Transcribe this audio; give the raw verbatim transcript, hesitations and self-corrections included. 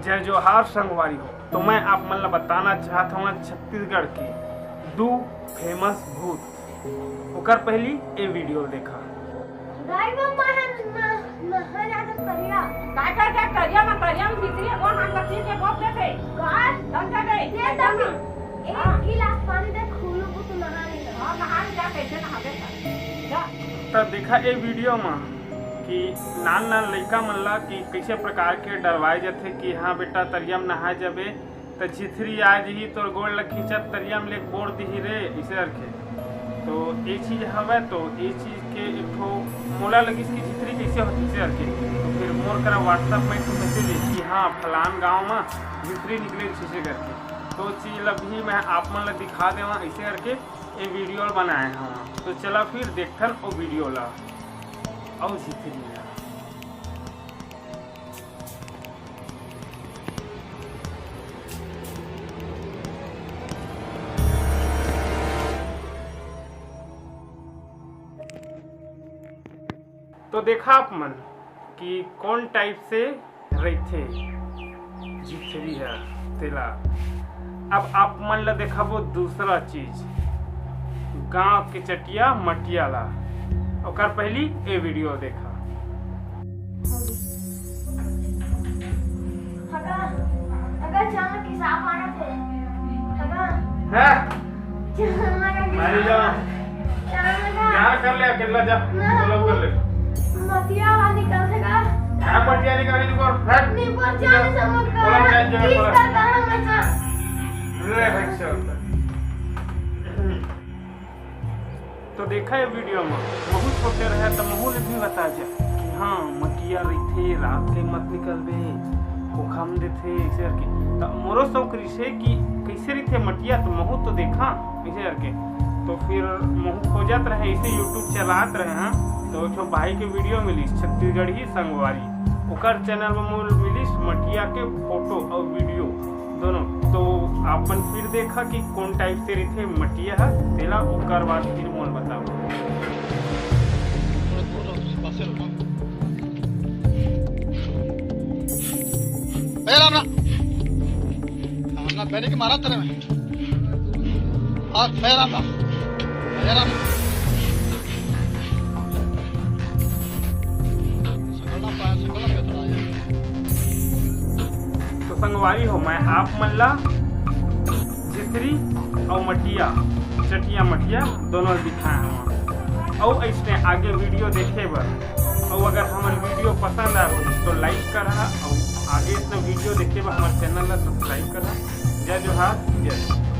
जय जोहार संगवारी हो, तो मैं आप मन ला बताना चाहत हूँ छत्तीसगढ़ के दू फेमस भूत। ओकर पहली ए वीडियो देखा। दाई वो मैं न-, नहा जाता तरिया। काय काय काय तरिया में, तरिया में भीतरी है, वो हाथ लग के बोल देते। काय? दम कर दे। ये दम। एक हाँ। गिलास पानी दे, खुलू को तू नहा नहीं। हाँ, नहा नहीं जा, कैसे नहावे का? जा। तो देखा ए वीडियो में कि नान नान लइका मन ला कि कैसे प्रकार के डरवाए जाथे कि हाँ बेटा, तरिया में नहाए जाबे, त झिथरी आ जही, तोर गोड़ ल खींचत तरिया म ले बोर दिही रे, इसे करके। तो ये चीज हवय, तो ये चीज के एक ठो मोला लगिस कि झिथरी कैसे होथे इसे करके। तो फिर मोर करा WhatsApp में एक ठो message है कि हाँ, फलान गांव में झिथरी निकले इसे करके। तो चीज ल भी मैं आप मन ल दिखा देवा इसे करके ये वीडियो बनाए हवा। तो चला फिर देखथन ओ वीडियो ला। अउ झिथरी ला। तो देखा आप मन कि कौन टाइप से रहिथे झिथरी ह, तेला। अब आप मन ला देखाबो दूसरा चीज, गांव के चटिया मटिया ला। ओकर पहली ए वीडियो देखा। अगर, अगर चांद के साफ आना थे, अगर हैं? चांद का मारी जा। चांद का। यहाँ कर ले, अकेला जा। ना। अकेला कर ले। मटिया वाली कर देगा। क्या मटिया निकाली तू कर? हट। नहीं, पर जाने से मत कर। बोला, जान जगह किस पर। का कहाँ मचा? ले, हट से उधर। तो देखा ये वीडियो में, महू छोटे रहे त महू ले भी बता जा कि हाँ, मटिया रहिथे, रात के मत निकलबे, खोखा म देथे, ऐसे करके। त मोरो शौक रहिसे कि कैसे रहिथे मटिया, त महू तो देखा, ऐसे करके। तो फिर महू खोजत रहे, ऐसे YouTube चलात रहे, हाँ, तो एक ठो भाई के वीडियो मिलिस, छत्तीसगढ़ी संगवारी, ओकर चैनल में मोर मिलिस मटिया के फोटो और वीडियो। दोनों। तो आप मन फिर देखा कि कौन टाइप से रहिथे मटिया ह, तेला ओकर बाद फिर मोल बताओ। ए राम राम। राम राम, पहले के मारा तेरे में। और ए राम राम। ए राम। तो संगवारी हो, मैं आप मन ला झिथरी अउ मटिया, चटिया मटिया दोनों दिखाए हवा। अउ ऐसने आगे वीडियो देखे बर, अउ अगर हमर वीडियो पसंद आए होही तो लाइक करहा, अउ आगे ऐसने वीडियो देखे बर हमर चैनल ला सब्सक्राइब करहा। जय जोहार, जय जोहार।